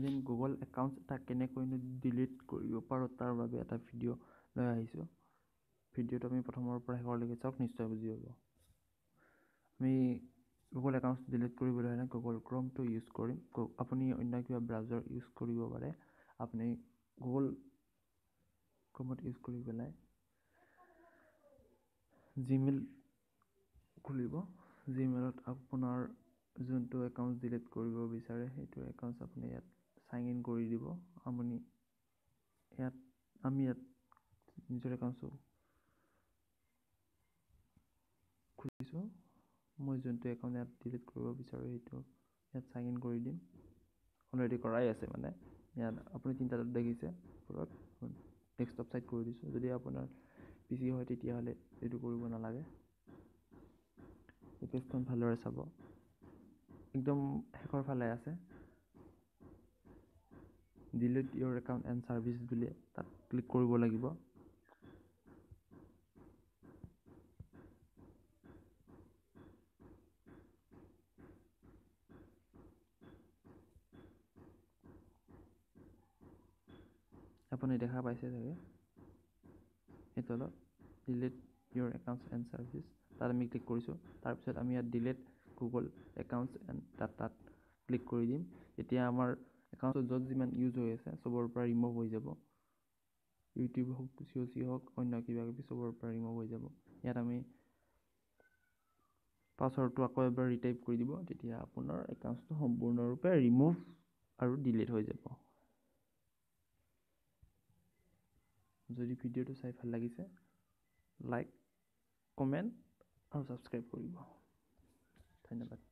আজি আমি Google account এটা কেনেকৈনো ডিলিট কৰিব পাৰোঁ তাৰ বাবে এটা ভিডিঅ' লৈ আহিছোঁ। ভিডিঅ'টো আমি প্ৰথমৰ পৰা শেষলৈকে চাওক, নিশ্চয় বুজি পাব। আমি গুগল একাউণ্ট ডিলিট কৰিবলৈ হ'লে গুগল ক্ৰমটো ইউজ কৰিম। আপুনি অন্য কিবা ব্ৰাউজাৰ ইউজ কৰিব পাৰে। আপুনি গুগল ক্ৰমত ইউজ কৰি পেলাই জিমেইল খুলিব। জিমেইলত আপোনাৰ যোনটো একাউণ্ট ডিলিট কৰিব বিচাৰে সেইটো একাউণ্ট আপুনি ইয়াত চাইন ইন কৰি দিব। আপুনি ইয়াত আমি ইয়াত নিজৰ একাউণ্টটো খুলিছোঁ। মই যোনটো একাউণ্ট ইয়াত ডিলিট কৰিব বিচাৰোঁ সেইটো ইয়াত চাইন ইন কৰি দিম। অলৰেডি কৰাই আছে, মানে ইয়াত আপুনি তিনিটা দেখিছে ওপৰত ডেস্কটপ চাইট কৰি দিছোঁ। যদি আপোনাৰ পি চি হয় তেতিয়াহ'লে এইটো কৰিব নালাগে। এই পেজখন ভালদৰে চাব, একদম শেষৰ ফালে আছে delete your account and service বুলি, তাত ক্লিক কৰিব লাগিব। আপুনি দেখা পাইছে চাগে এই তলত delete your accounts and service, তাত আমি ক্লিক কৰিছোঁ। তাৰপিছত আমি ইয়াত ডিলিট গুগল একাউণ্টছ এণ্ড তাত ক্লিক কৰি দিম। তেতিয়া আমাৰ একাউণ্টটো য'ত যিমান ইউজ হৈ আছে চবৰ পৰা ৰিমুভ হৈ যাব। ইউটিউব হওক, চি হওক, অন্য কিবা কিবি চবৰ পৰা ৰিমুভ হৈ যাব। ইয়াত আমি পাছৱৰ্ডটো আকৌ এবাৰ ৰিটাইপ কৰি দিব, তেতিয়া আপোনাৰ একাউণ্টটো সম্পূৰ্ণৰূপে ৰিমুভ আৰু ডিলিট হৈ যাব। যদি ভিডিঅ'টো চাই ভাল লাগিছে লাইক, কমেণ্ট আৰু ছাবস্ক্ৰাইব কৰিব। ধন্যবাদ।